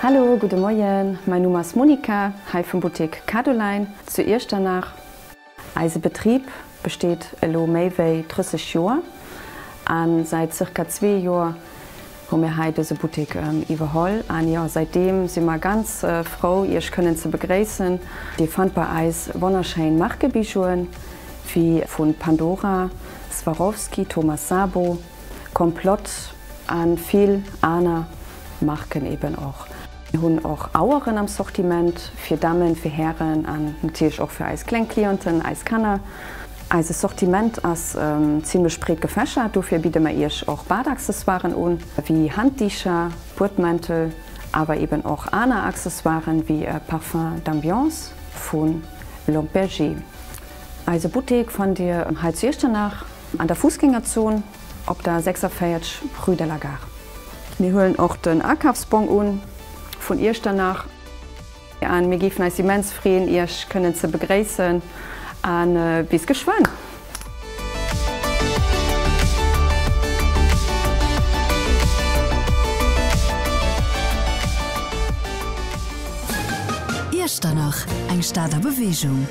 Hallo, gudde Moien, mäin Numm ass Monica, hei vum Buttek Cadoline zu Iechternach. Eise Betrib besteet elo méi wéi 30 Joer a säit zirka zwee Joer hu mir hei dëse Buttek iwwerholl. An jo, säitdeem si mer ganz frou iech kënnen ze begréissen. Dir fannt bei eis wonnerschéin Markebijouen wéi vu Pandora, Swarovski, Thomas Sabo, Komplott a vill aner Marken eben och. Mir hunn och Aueren am Sortiment fir Dammen, fir Hären an natierlech och fir eis kleng Clienten, eis Kanner. Eise Sortiment ass zimlech breet gefächert, dofir bidde mer iech och Badaccessoiren un, wéi Handdicher, Buedmäntel, awer eben och aner Accessoiren wéi e Parfum d'ambiance vu L'Homme Berger. Eise Buttek fannt dir hei zu Iechternach an der Fussgängerzon op der 46 Rue de la Gare. Mir huelen och den Akafsbong un vun Iechternach an mir géifen eis immens freen iech kënnen ze begréissen an bis geschwënn. Iechternach, eng Stad a Beweegung.